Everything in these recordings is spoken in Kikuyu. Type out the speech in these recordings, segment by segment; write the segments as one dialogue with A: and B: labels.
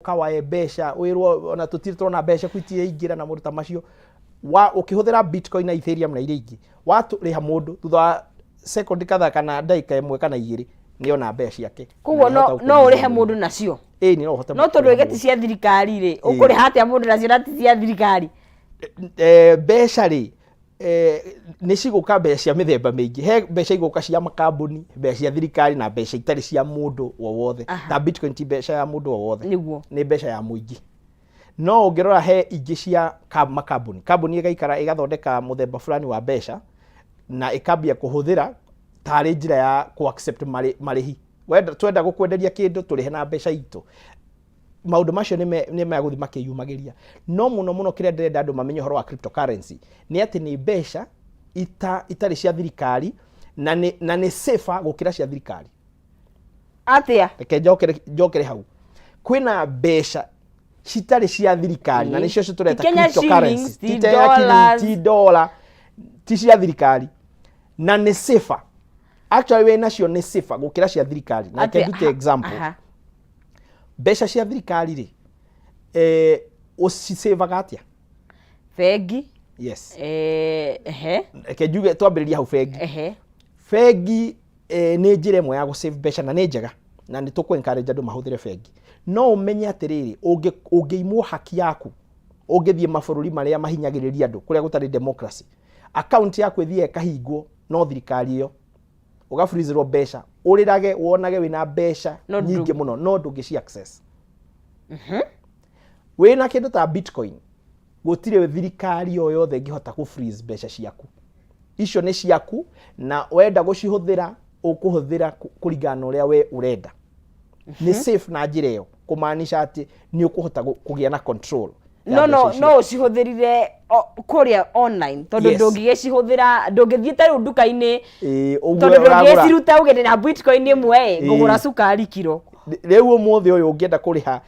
A: Ũkawae mbeca wĩrwo ona tũtirĩ tũrona mbeca ku itiraingĩra na maũndũ ta macio. Wa ũkĩhũthĩra Bitcoin na Ethereum na iria ingĩ, watũrĩha mũndũ thutha wa sekondi kadhaa kana ndagĩka 1 kana 2 nĩ ona mbeca ciake.
B: Koguo
A: na
B: no
A: nĩahota
B: no
A: gũkũnyihia
B: ũrĩhe
A: mũrigo.
B: Mũndũ nacio?
A: Ĩĩ, no ũhote
B: No tondũ
A: kũrĩha
B: ĩge ti
A: mũndũ.
B: Cia thirikari rĩ, ũkũrĩha atĩa mũndũ nacio na ti cia thirikari?
A: Mbeca rĩ, nĩ cigũka mbeca cia mĩthemba mĩingĩ. He mbeca igũka cia makambuni, mbeca cia thirikari na mbeca itarĩ cia mũndũ o wothe. Ta Bitcoin ti mbeca ya mũndũ o wothe. Nĩ mbeca ya mũingĩ. No ũngĩrora he ingĩ cia makambuni, kambuni ĩgaikara ĩgathondeka mũthemba fulani wa mbeca na ĩkambia kũhũthĩra tarĩ njĩra ya kũ accept marĩhi. Wenda, twenda gũkwenderia kĩndũ tũrĩhe na mbeca itũ. Maũndũ macio nĩ megũthiĩ makĩyumagĩria. No mũno mũno kĩrĩa ndĩrenda andũ mamenye ũhoro wa cryptocurrency nĩ atĩ nĩ mbeca itarĩ cia thirikari na nĩ safer gũkĩra cia thirikari.
B: Atĩa?
A: Reke njokere hau. Kwĩna mbeca citarĩ cia thirikari na nĩcio tũreta
B: Ti Kenya
A: cryptocurrency.
B: shillings, ti
A: Ti Kenya shillings,
B: dollars.
A: Ti dollar, ti cia thirikari na nĩ safer. Actually wĩ nacio nĩ safer gũkĩra cia thirikari. Na reke ndute example. Mbeca cia thirikari rĩ, ũcicevaga atĩa?
B: Bengi.
A: Yes.
B: Ehe.
A: Reke njuge twambĩrĩrie hau bengi. Bengi nĩ njĩra ĩmwe ya gũsave mbeca na nĩ njega na nĩ tũkũ encourage andũ mahũthĩre bengi. No ũmenye atĩrĩrĩ, ũngĩimwo haki yaku, ũngĩthiĩ mabũrũri marĩa mahinyagĩrĩria andũ kũrĩa gũtarĩ democracy, account yaku ĩthiĩ ĩkahingwo no thirikari ĩyo, ũgafreezerwo mbeca, ũrĩrage wonage wĩna mbeca
B: No
A: nyingĩ mũno no ndũngĩci access. Wĩna kĩndũ ta Bitcoin, gũtirĩ thirikari o yothe ĩngĩhota kũ freeze mbeca ciaku. Icio nĩ ciaku na wenda gũcihũthĩra ũkũhũthĩra kũringana na ũrĩa we ũrenda. Nĩ safe na njĩra ĩyo, kũmaanisha atĩ nĩ ũkũhota kũgĩa na control ya
B: No
A: mbeca
B: no
A: icio.
B: No ũcihũthĩrire kũrĩa online tondũ ndũngĩgĩcihũthĩra, ndũngĩthiĩ ta rĩu nduka-inĩ
A: Ĩĩ, ũguo
B: tondũ
A: ũragũra.
B: Ndũngĩciruta uge ndĩna Bitcoin ĩmwe ĩ, ngũgũra cukari kiro.
A: Rĩu ũmũthĩ ũyũ ũngĩenda kũrĩha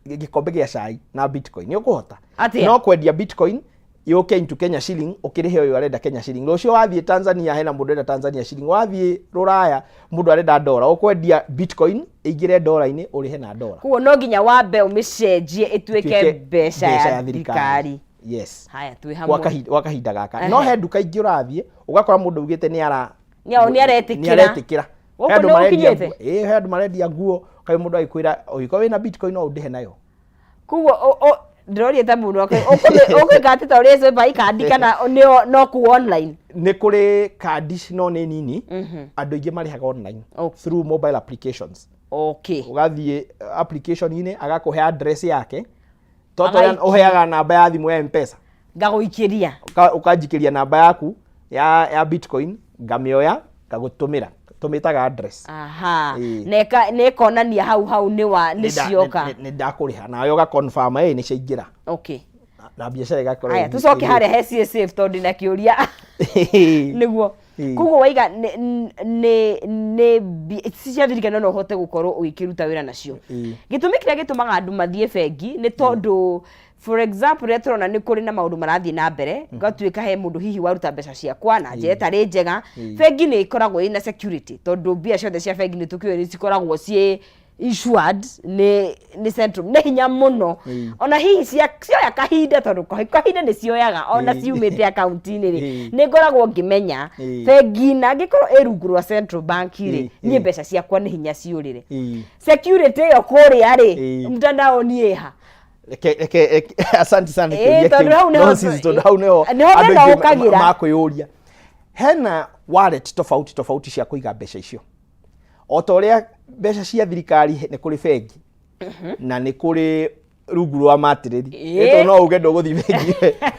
A: gĩkombe gĩa cai na Bitcoin nĩ ũkũhota.
B: Atĩa?
A: No kwendia Bitcoin yũke into Kenya shilling, ũkĩrĩhe ũyũ arenda Kenya shilling. Rũciũ wathiĩ Tanzania hena mũndũ arenda Tanzania shilling, wathiĩ Rũraya mũndũ arenda ndora, ũkwendia Bitcoin ĩingĩre ndora-inĩ ũrĩhe na ndora.
B: Koguo no nginya wambe ũmĩcenjie ĩtuĩke
A: Ĩtuĩke
B: mbeca ya thirikari.
A: Yes.
B: Haya, twĩ
A: Kwa
B: hamwe.
A: Kahinda gaka no he nduka ingĩ ũrathiĩ ũgakora mũndũ augĩte nĩ ara
B: Nĩaretĩkĩra.
A: Nĩaretĩkĩra.
B: Gũkũ
A: He andũ
B: nĩ
A: marendia
B: gũkinyĩte?
A: nguo, ĩĩ, he andũ marendia nguo kaĩ mũndũ agĩkwĩra ũngĩkorwo wĩna Bitcoin no ũndĩhe nayo.
B: Koguo ndĩroria ta mũndũ ũkwĩka atĩ ta ũrĩa swipe kandi kana nĩ no kũ online?
A: Nĩ kũrĩ kandi no nĩ nini. Andũ aingĩ marĩhaga online through mobile applications. Ũgathiĩ application-inĩ agakũhe address yake to ta ũrĩa
B: Agaikia.
A: Ũheaga namba ya thimũ ya M-Pesa.
B: Ngagũikĩria.
A: Ũkanjikĩria namba yaku ya Bitcoin, ngamĩoya ngagũtũmĩra, tũmĩtaga address.
B: Aha. Na ĩkonania hau hau nĩ wa nĩ cioka.
A: Nĩ ndakũrĩha nawe ũga confirm ĩ nĩ ciaingĩra. Na biacara ĩgakorwo
B: Haya, tũcoke harĩa he ciĩ safe tondũ ndĩna kĩũria nĩguo. Koguo waiga nĩ cia thirikari no ũhote gũkorwo ũgĩkĩruta wĩra nacio. Gĩtũmi kĩrĩa gĩtũmaga andũ mathiĩ bengi nĩ tondũ, for example, rĩrĩa tũrona nĩ kũrĩ na maũndũ marathiĩ na mbere, gũgatuĩka he mũndũ hihi waruta mbeca ciakwa na njĩra ĩtarĩ njega, bengi nĩ ĩkoragwo ĩna security tondũ mbia ciothe cia bengi nĩ tũkĩũĩ nĩ cikoragwo ciĩ insured nĩ central, nĩ hinya mũno. Ona hihi cioya kahinda tondũ kahinda nĩ cioyaga ona ciumĩte akaunti-inĩ rĩ, nĩ ngoragwo ngĩmenya bengi na angĩkorwo ĩ rungu rwa central bank rĩ, niĩ mbeca ciakwa nĩ hinya ciũrĩre. Security ĩyo kũrĩa rĩ, mtandaoni ĩha?
A: Reke, asante sana.
B: Ĩĩ,
A: Kĩũria
B: tondũ
A: kĩu.
B: hau nĩho
A: Nonsense, tondũ hau nĩho
B: nĩho
A: andũ
B: ndĩrenda
A: aingĩ
B: gũkagĩra.
A: makwĩyũria. Hena wallet tofauti tofauti cia kũiga mbeca icio. O ta ũrĩa mbeca cia thirikari nĩ kũrĩ bengi na nĩ kũrĩ rungu rwa matirĩri. Tondũ no uge ndũgũthiĩ bengi,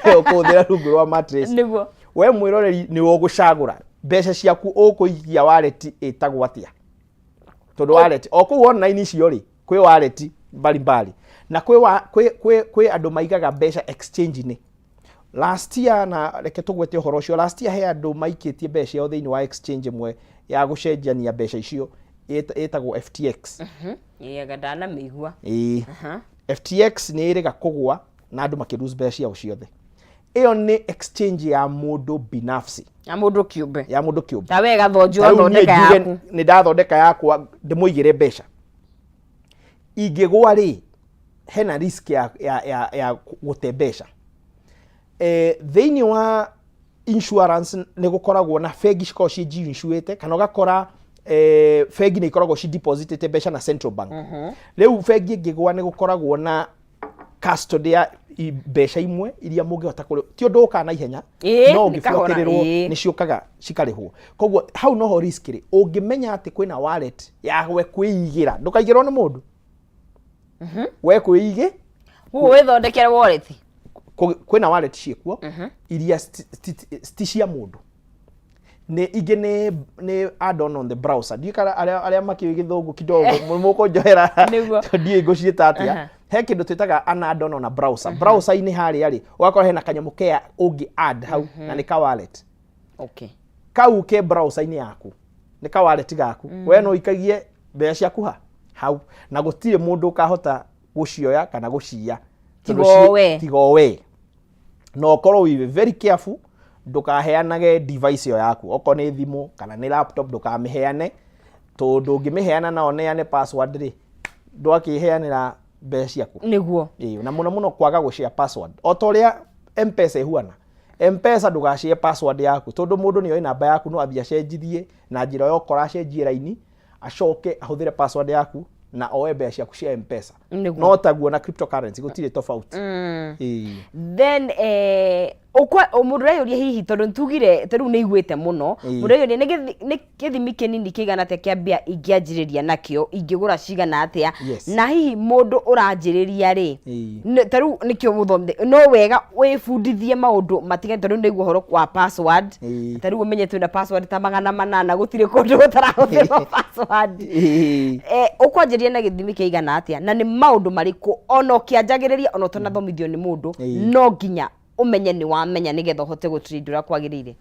A: ũkũhũthĩra rungu rwa mattress. We mwĩroreri nĩwe ũgũcagũra mbeca ciaku ũkũigia wallet ĩtagwo atĩa, tondũ wallet o kũu online icio rĩ, kwĩ wallet mbalimbali na kwĩ wa, kwĩ, kwĩ, kwĩ andũ maigaga mbeca exchange-inĩ. Last year, na reke tũgwete ũhoro ũcio, last year he andũ maikĩtie mbeca ciao thĩinĩ wa exchange ĩmwe ya gũcenjania mbeca icio ĩtagwo FTX.
B: Ĩga ndanamĩigua.
A: Ĩĩ. FTX nĩ ĩrĩga kũgwa na andũ makĩ lose mbeca ciao ciothe. Ĩyo nĩ exchange ya mũndũ binafsi.
B: Ya mũndũ kĩũmbe.
A: Ya mũndũ kĩũmbe.
B: Ta we Gathonji
A: Ta rĩu niĩ
B: wathondeka
A: njuge
B: yaku.
A: Nĩ ndathondeka yakwa ndĩmũigĩre mbeca, ingĩgwa rĩ, Hena risk ya gũte mbeca. Thĩinĩ wa insurance nĩ gũkoragwo na bengi cikoragwo ciĩnji-insuĩte, kana ũgakora bengi nĩ ikoragwo cidepositĩte mbeca na central bank. Rĩu bengi ĩngĩgwa, nĩ gũkoragwo na custody ya mbeca imwe iria mũngĩhota kũrĩ, ti ũndũ ũkaga na ihenya, no
B: nĩ kahora,
A: ũngĩbuatĩrĩrwo
B: ĩĩ.
A: nĩ ciũkaga cikarĩhwo. Koguo hau noho risk rĩ, ũngĩmenya atĩ kwĩna wallet ya we kwĩigĩra, ndũkaigĩrwo nĩ mũndũ, we kwĩigĩ.
B: Koguo wĩthondekere wallet.
A: Kwĩna wallet ciĩkuo iria ti cia mũndũ, nĩ ingĩ nĩ add on the browser. Ndiũĩ kana arĩa makĩũĩ Gĩthũngũ kidogo mũkũnjohera.
B: Nĩguo.
A: Ndiũĩ ngũciĩta atĩa. He kĩndũ twĩtaga an add on a browser. Browser-inĩ harĩa rĩ, ũgakora hena kanyamũ kea ũngĩ add hau, na nĩ ka wallet. Kau ke browser-inĩ yaku nĩ ka wallet gaku. We no ũikagie mbeca ciaku ha hau, na gũtirĩ mũndũ ũkahota gũcioya kana gũciya.
B: Tiga o we.
A: Tiga o we. Na ũkorwo wĩ very careful, ndũkaheanage device ĩyo yaku, okorwo nĩ thimũ kana nĩ laptop, ndũkamĩheane, tondũ ũngĩmĩheana na ũneane password rĩ, ndwakĩheanĩra mbeca ciaku. Ĩĩ, na mũno mũno kwaga gũshare password, o ta ũrĩa M-Pesa ĩhuana. M-Pesa ndũgashare password yaku, tondũ mũndũ nĩ oĩ namba yaku, no athiĩ acenjithie na njĩra ya ũkora, acenjie raini, acoke ahũthĩre password yaku na oe mbeca ciaku cia M-Pesa. No taguo na cryptocurrency, gũtirĩ tofauti. Ĩĩ.
B: Then mũndũ ũreyũria hihi, tondũ nĩtugire ta rĩu nĩ iguĩte mũno, mũndũ ũreyũria nĩ gĩthimi kĩnini kĩigana atĩa kĩa mbia ingĩanjĩrĩria nakĩo, ingĩgũra cigana atĩa? Na hihi mũndũ ũranjĩrĩria rĩ, ta rĩu nĩkĩo mũthomithia no wega wĩbundithie maũndũ matiganĩte, tondũ nĩguo ũhoro wa password. Ta rĩu ũmenye twĩna password ta 800, gũtirĩ kũndũ gũtarahũthĩrwo password. Ũkwanjĩrĩria na gĩthimi kĩigana atĩa, na nĩ maũndũ marĩkũ ona ũkĩanjagĩrĩria, ona ũtanathomithio nĩ mũndũ, no nginya ũmenye nĩ wamenya nĩgetha ũhote gũtrade ũrĩa kwagĩrĩire?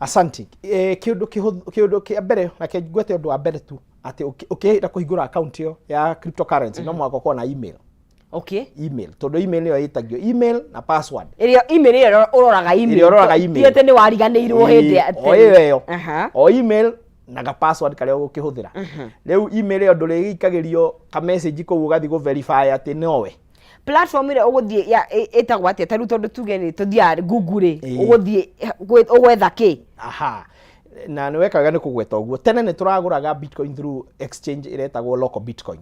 A: Asante. Kĩũndũ kĩũndũ kĩa mbere, reke ngwete ũndũ wa mbere tu, atĩ ũkĩenda kũhingũra account ĩyo ya cryptocurrency, no mũhaka ũkorwo na email. Email, tondũ email nĩyo ĩtagio email na password.
B: Ĩrĩa email ĩrĩa ũroraga email?
A: Ĩrĩa ũroraga email.
B: Ti atĩ nĩ wariganĩirwo hĩndĩ ya
A: O ĩyo ĩyo. O email na ga password karĩa ũgũkĩhũthĩra. Rĩu email ĩyo ndũrĩgĩikagĩrio ka message kũu ũgathiĩ gũ verify atĩ nowe.
B: Platform ĩrĩa ũgũthiĩ ya ĩtagwo atĩa? Ta rĩu tondũ tuge nĩ tũthiaga Google rĩ, ũgũthiĩ ũgwetha kĩ?
A: Aha, na nĩ weka wega nĩ kũgweta ũguo. Tene nĩ tũragũraga bitcoin through exchange ĩretagwo Local Bitcoin.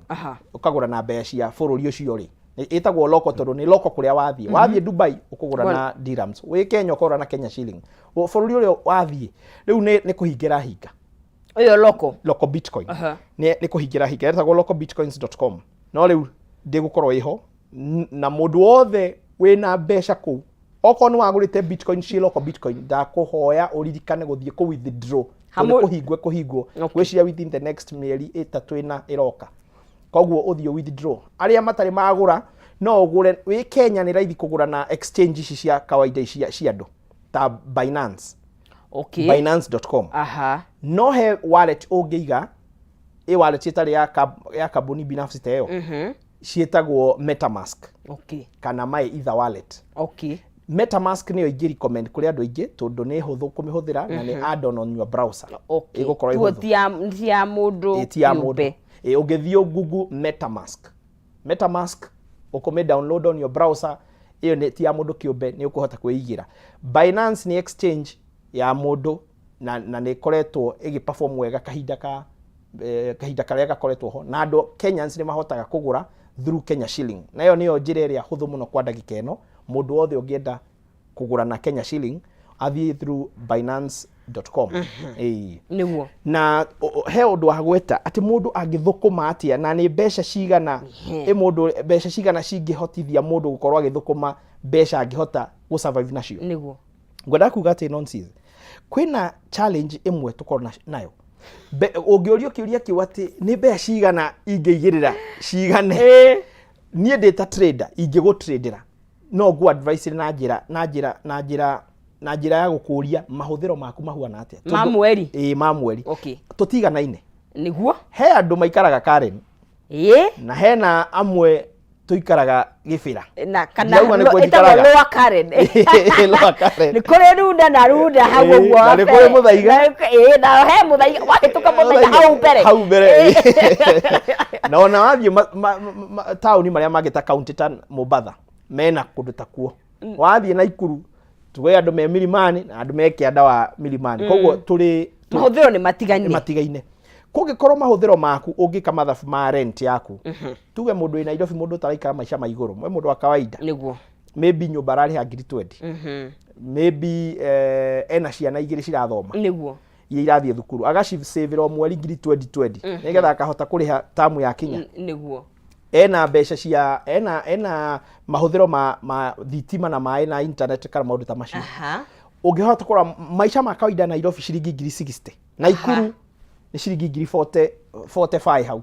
A: Ũkagũra na mbeca cia bũrũri ũcio rĩ. Ĩtagwo local tondũ nĩ local kũrĩa wathiĩ. Wathiĩ Dubai ũkũgũra na dirhams, wĩ Kenya ũkũgũra na Kenya shilling. Bũrũri ũrĩa wathiĩ rĩu nĩ kũhingĩra hinga.
B: Ũyũ local?
A: Local Bitcoin. Nĩ kũhingĩra hinga, ĩtagwo localbitcoins.com, no rĩu ndĩgũkorwo ĩho. Na mũndũ wothe wĩna mbeca kũu, okorwo nĩ wagũrĩte bitcoin ciĩ Local Bitcoin, ndakũhoya ũririkane gũthiĩ kũ withdraw, tondũ kũhingwo kũhingwo. Ngwĩciria within the next mĩeri 3 4 ĩroka, koguo ũthiĩ withdraw. Arĩa matarĩ magũra, no ũgũre wĩ Kenya, nĩ raithi kũgũra na exchange ici cia kawaida ici cia andũ ta Binance, binance.com. No he wallet ũngĩiga, ĩ wallet ĩtarĩ ya kambuni binafsi ta ĩyo, ciĩtagwo MetaMask kana My Ether Wallet. MetaMask nĩyo ingĩ recommend kũrĩ andũ aingĩ, tondũ nĩ hũthũ kũmĩhũthĩra na nĩ add on your browser. Ĩgũkorwo
B: Tuo
A: ĩhũthũ.
B: ti ya mũndũ
A: Ĩ, ti ya mũndũ.
B: kĩũmbe.
A: Ĩ, ũngĩthiĩ Google MetaMask, MetaMask ũkũmĩ download on your browser, ĩyo nĩ ti ya mũndũ kĩũmbe, nĩ ũkũhota kwĩigĩra. Binance nĩ exchange ya mũndũ na nĩ ĩkoretwo ĩgĩ perform wega kahinda karĩa gakoretwo ho, na andũ Kenyans nĩ mahotaga kũgũra through Kenya shilling, na ĩyo nĩyo njĩra ĩrĩa hũthũ mũno kwa ndagĩka ĩno. Mũndũ wothe ũngĩenda kũgũra na Kenya shilling athiĩ through binance.com. Ĩĩ. Na he ũndũ wa gweta atĩ mũndũ angĩthũkũma atĩa na nĩ mbeca cigana, ĩ mũndũ mbeca cigana cingĩhotithia mũndũ gũkorwo agĩthũkũma, mbeca angĩhota gũ survive nacio. Ngwenda kuga atĩ nonsense, kwĩna challenge ĩmwe tũkorwo nayo. Ũngĩũrio kĩũria kĩu atĩ nĩ mbeca cigana ingĩigĩrĩra cigane, niĩ ndĩ ta trader ingĩgũtradera, no ngũ advice na njĩra ya gũkũria mahũthĩro maku mahuana atĩa.
B: Ma mweri?
A: Ĩĩ, ma mweri. Tũtiganaine. He andũ maikaraga Karen, na hena amwe Tũikaraga Gĩbĩra.
B: Na kana
A: Ndirauga nĩkuo
B: ĩtagwo
A: njikaraga.
B: Lower Karen.
A: Lower Karen.
B: Nĩ kũrĩ Runda na Runda hau
A: Ĩĩ,
B: ũguo
A: na nĩ kũrĩ Mũthaiga.
B: Ĩĩ, na he Mũthaiga, wahĩtũka Mũthaiga hau mbere.
A: Hau mbere. Na ona wathiĩ taũni marĩa mangĩ ta kaunti ta Mombatha, mena kũndũ ta kuo. Wathiĩ Naikuru, tuge andũ me Milimani na andũ me kĩanda wa Milimani, koguo tũrĩ
B: Mahũthĩro nĩ matigaine.
A: Matigaine. Kũngĩkorwo mahũthĩro maku ũngĩka mathabu ma rent yaku, tuge mũndũ wĩ Nairobi, mũndũ ũtaraikara maica ma igũrũ, we mũndũ wa kawaida, maybe nyũmba ararĩha ngiri 20, maybe ena ciana igĩrĩ cirathoma, iria irathiĩ thukuru, agacicĩvĩra o mweri ngiri 20 20 nĩgetha akahota kũrĩha tamu ya kinya. Ena mbeca cia ena mahũthĩro ma thitima na maĩ na internet kana maũndũ ta macio. Ũngĩhota kũrora maica ma kawaida Nairobi, ciringi ngiri 60. Naikuru nĩ ciringi ngiri 40 45 hau.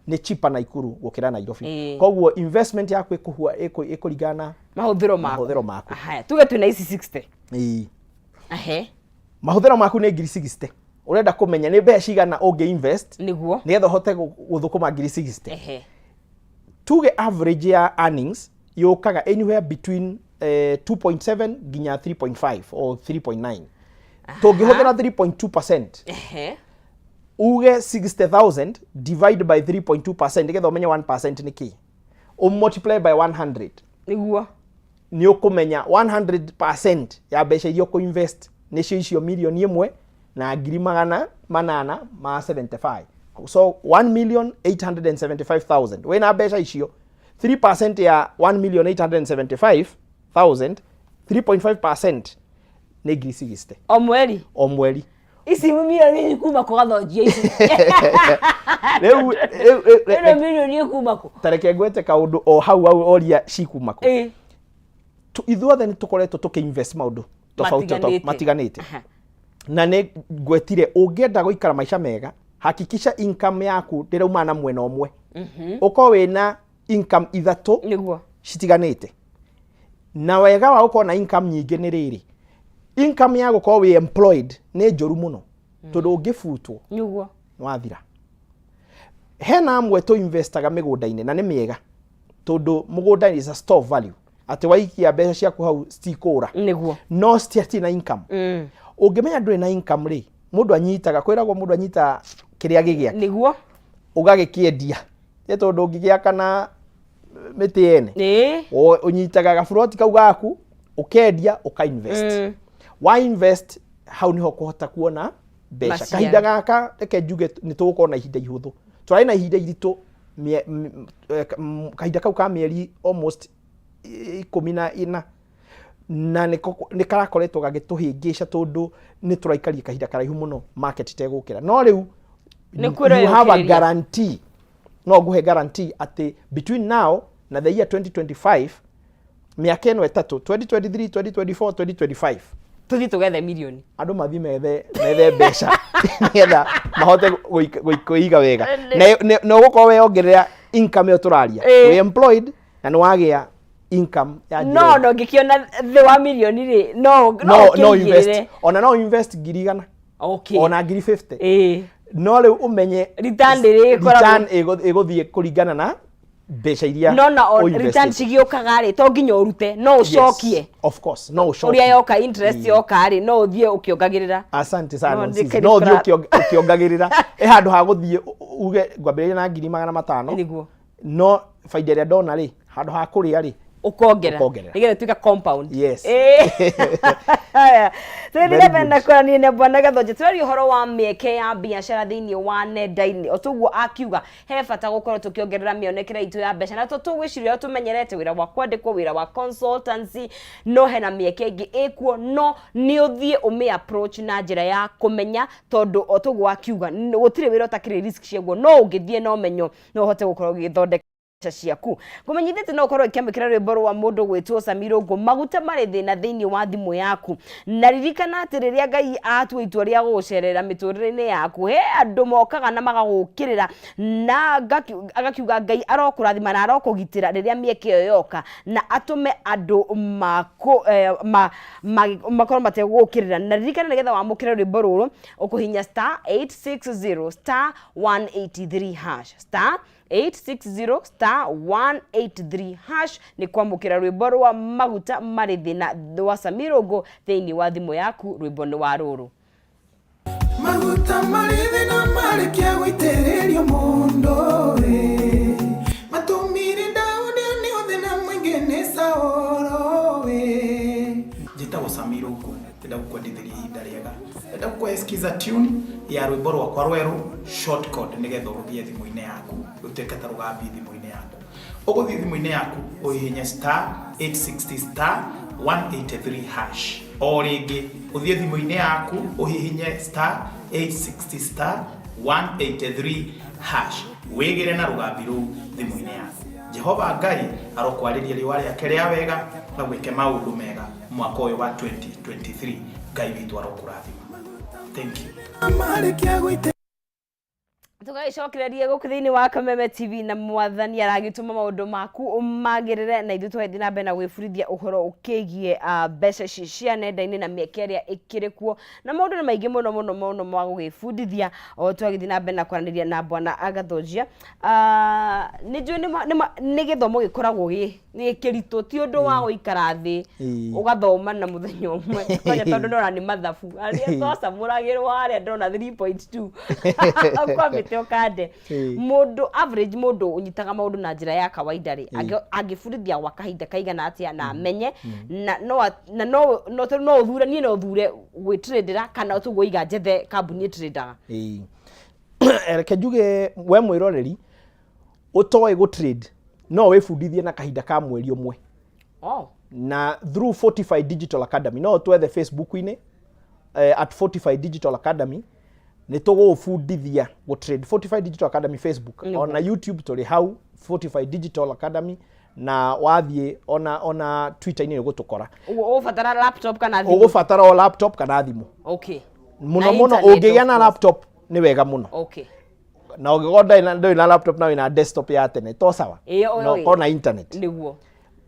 A: Nĩ cheaper Naikuru gũkĩra Nairobi. Koguo investment yaku ĩkũhua ĩkũringana na
B: mahũthĩro maku.
A: Mahũthĩro maku.
B: Haya, tuge twĩna ici 60.
A: Mahũthĩro maku nĩ ngiri 60, ũrenda kũmenya nĩ mbeca cigana ũngĩ invest nĩgetha ũhote gũthũkũma ngiri 60. Tuge average ya earnings yũkaga anywhere between 2.7 nginya 3.5 or 3.9. Tũngĩhũthĩra 3.2%, uge 60,000 divide by 3.2% nĩgetha ũmenye 1% nĩ kĩ, multiply by 100. Nĩ ũkũmenya 100% ya mbeca iria ũkũinvest nĩcio icio 1,875,000. So 1,875,000, wĩna mbeca icio, 3% ya 1,875,000, 3.5% nĩ ngiri 60.
B: O mweri.
A: O mweri.
B: Ici milioni kuma kũ, Gathonjia, ici?
A: Rĩu
B: Ĩno milioni kuma kũ?
A: Ta reke ngwete kaũndũ o hau hau oria cikuma kũ. Ithuothe nĩ tũkoretwo tũkĩinvest maũndũ tofauti
B: Matiganĩte.
A: Matiganĩte. Na nĩ ngwetire, ũngĩenda gũikara maica mega, hakikisha income yaku ndĩraumana na mwena ũmwe, ũkorwo wĩna income ithatũ citiganĩte. Na wega wa gũkorwo na income nyingĩ nĩ rĩrĩ, income ya gũkorwo wĩ employed nĩ njũru mũno, tondũ ũngĩbutwo wathira. Hena amwe tũ investaga mĩgũnda-inĩ, na nĩ mĩega tondũ mũgũnda is a store of value, atĩ waikia mbeca ciaku hau citikũra. No citirĩ na income. Ũngĩmenya ndũrĩ na income rĩ, mũndũ anyitaga, kwĩragwo mũndũ anyitaga kĩrĩa gĩ gĩake, ũgagĩkĩendia, nĩ tondũ ũngĩgĩaka na mĩtĩ yene. Ũnyitaga gaburoti kau gaku, ũkendia, ũkainvest. Wa invest hau niho kũhota kuona mbeca.
B: Maciaro.
A: Kahinda gaka, reke njuge, nĩ tũgũkorwo na ihinda ihũthũ. Tũrarĩ na ihinda iritũ kahinda kau ka mĩeri almost 14, na nĩ karakoretwo gagĩtũhĩngĩca tondũ nĩ tũraikaria kahinda karaihu mũno market itegũkĩra. No rĩu
B: Nĩ kwĩrwo
A: you have a
B: yũkĩrĩria.
A: guarantee, no nguhe guarantee atĩ between now na the year 2025, mĩaka ĩno ĩtatũ, 2023, 2024, 2025,
B: Tũthiĩ tũgethe milioni.
A: Andũ mathiĩ methe mbeca nĩgetha mahote kwĩiga wega. Na ũgũkorwo weyongerera income ĩyo tũraria, wĩ employed na nĩ wagĩa income ya njĩra
B: No
A: ĩyo.
B: No ngĩkĩona thĩ wa milioni rĩ, no
A: no
B: no
A: invest
B: ũkĩigĩrĩre.
A: Ona no invest 100,000, ona ngiri 50. No rĩu ũmenye
B: Return ĩrĩkoragwo-
A: return ĩgũthiĩ kũringana na mbeca iria
B: No na
A: ũinvestĩte.
B: Return cigĩũkaga rĩ, to nginya ũrute, no ũcokie.
A: Yes, of course, no ũcokie.
B: Ũrĩa yoka, interest yoka rĩ, no ũthiĩ ũkĩongagĩrĩra.
A: Asante sana.
B: No,
A: Nsisi.
B: ndĩkĩrĩ
A: No ũthiĩ ũkĩongagĩrĩra. Ĩ handũ ha gũthiĩ uge ngwambĩrĩria na 500,000, no baida ĩrĩa ndona rĩ, handũ ha kũrĩa rĩ,
B: Ũkongerera.
A: Ũkongerera.
B: Nĩgetha ĩtuĩke compound.
A: Yes.
B: Tũgĩthiĩ
A: Very
B: na mbere na
A: good.
B: kwaranĩria na Bwana Gathonje, tũraria ũhoro wa mĩeke ya biacara thĩinĩ wa nenda-inĩ. O toguo akiuga, he bata gũkorwo tũkĩongerera mĩonekere itũ ya mbeca, na to tũgwĩciria ũrĩa tũmenyerete wĩra wa kwandĩkwo, wĩra wa consultancy, no hena mĩeke ĩngĩ ĩkuo, no nĩ ũthiĩ ũmĩ approach na njĩra ya kũmenya, tondũ o toguo akiuga, gũtirĩ wĩra ũtakĩrĩ risk ciaguo, no ũngĩthiĩ na ũmenyo no ũhote gũkorwo ũgĩthondeka mbeca ciaku. Ngũmenyithĩtie no ũkorwo ũkĩamũkĩra rwĩmbo rwa mũndũ gwĩtwo Samirũngũ, maguta marĩ thĩna thĩinĩ wa thimũ yaku. Na ririkana atĩ rĩrĩa Ngai atua itua rĩa gũgũcerera mĩtũrĩre-inĩ yaku, he andũ mokaga na magagũkĩrĩra, na agakiuga Ngai arokũrathima na arokũgitĩra rĩrĩa mĩeke ĩyo yoka, na atũme andũ makorwo mategũgũkĩrĩra. Na ririkana, nĩgetha wamũkĩre rwĩmbo rũrũ, ũkũhinya *860*183#, star 860*183# nĩ kwamũkĩra rwĩmbo rwa maguta marĩ thĩna rwa Samirũngũ thĩinĩ wa thimũ yaku. Rwĩmbo nĩ wa rũrũ.
C: Maguta marĩ thĩna marĩkia gũitĩrĩrio mũndũ ĩ, matũmire Daudi one thĩna mũingĩ nĩ Saũlũ ĩ. Njĩtagwo Samirũngũ, ndĩrenda gũkwendithĩria ihinda rĩega, ndĩrenda gũkũhe skiza tune ya rwĩmbo rwakwa rwerũ short code, nĩgetha ũrũgĩe thimũ-inĩ yaku, rũtuĩke ta rũgambi thimũ-inĩ yaku. Ũgũthiĩ thimũ-inĩ yaku ũhihinye *860*183#. O rĩngĩ, ũthiĩ thimũ-inĩ yaku ũhihinye *860*183#, wĩgĩre na rũgambi rũu thimũ-inĩ yaku. Jehova Ngai arokwarĩria riũa rĩake rĩa wega na gwĩke maũndũ mega mwaka ũyũ wa 2023. Ngai witũ arokũrathima. Thank you.
D: Marĩkia gũitĩrĩrio.
B: Tũgagĩcokereria gũkũ thĩinĩ wa Kameme TV, na Mwathani aragĩtũma maũndũ maku magĩrĩre, na ithuĩ tũgathiĩ na mbere na gwĩbundithia ũhoro ũkĩgiĩ mbeca ici cia nenda-inĩ na mĩeke ĩrĩa ĩkĩrĩ kuo, na maũndũ nĩ maingĩ mũno mũno mũno ma gũgĩbundithia o twagĩthiĩ na mbere na kwaranĩria na Bwana Gathũnjia. Nĩ njũĩ nĩ gĩthomo gĩkoragwo gĩ kĩritũ, ti ũndũ wa gũikara thĩ ũgathoma na mũthenya ũmwe kwanja, tondũ ndona nĩ mathabu arĩa twacamũragĩrwo harĩa, ndona 3.2 kwambĩte ũkande. Mũndũ average, mũndũ ũnyitaga maũndũ na njĩra ya kawaida rĩ, angĩbundithia gwa kahinda kaigana atĩa na amenye na no na no no tondũ no ũthure, niĩ no thure gwĩtradera kana tũgũiga njethe kambuni ĩtradaga?
A: Ĩĩ. Reke njuge, we mwĩroreri ũtoĩ gũ trade, no wĩbundithie na kahinda ka mweri ũmwe na through Fortify Digital Academy. No twethe Facebook-inĩ @FortifyDigitalAcademy, nĩ tũgũgũbundithia gũ trade. Fortify Digital Academy Facebook, ona YouTube tũrĩ hau Fortify Digital Academy, na wathiĩ ona Twitter-inĩ nĩ ũgũtũkora.
B: Ũguo ũgũbatara laptop kana thimũ?
A: Ũgũbatara o laptop kana thimũ. Mũno
B: Na
A: mũno
B: internet,
A: ũngĩgĩa
B: of
A: na
B: course.
A: laptop nĩ wega mũno, na ũngĩkorwo ndũrĩ na laptop na wĩna desktop ya tene to sawa, na ũkorwo na internet.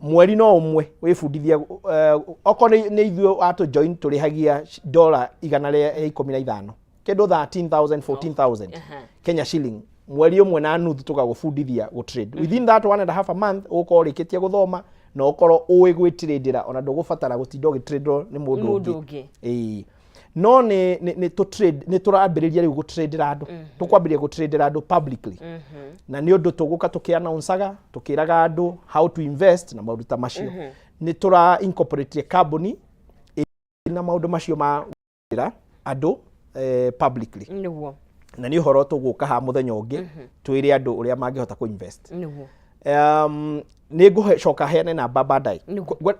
A: Mweri no ũmwe wĩbundithie. Okorwo nĩ ithuĩ watũ join, tũrĩhagia dola 115, kĩndũ 13,000, 14,000 Kenya shilling, mweri ũmwe na nuthu tũgagũbundithia gũ trade. Within that one and a half a month ũgũkorwo ũrĩkĩtie gũthoma na ũkorwo ũĩ gwĩtradera, ona ndũgũbatara gũtinda ũgĩtradwo nĩ mũndũ
B: Mũndũ
A: ũngĩ.
B: Ũngĩ.
A: Ĩĩ. No nĩ tũ trade, nĩ tũrambĩrĩria rĩu gũtradera andũ, tũkwambĩrĩria gũtradera andũ publicly, na nĩ ũndũ tũgũka tũkĩannouncaga, tũkĩraga andũ how to invest na maũndũ ta macio. Nĩ tũra incorporate kambuni na maũndũ macio ma gũtradera andũ publicly. Na nĩ ũhoro tũgũka ha mũthenya ũngĩ twĩre andũ ũrĩa mangĩhota kũ invest. Nĩ ngũcoka heane namba baadaye. Ũrĩa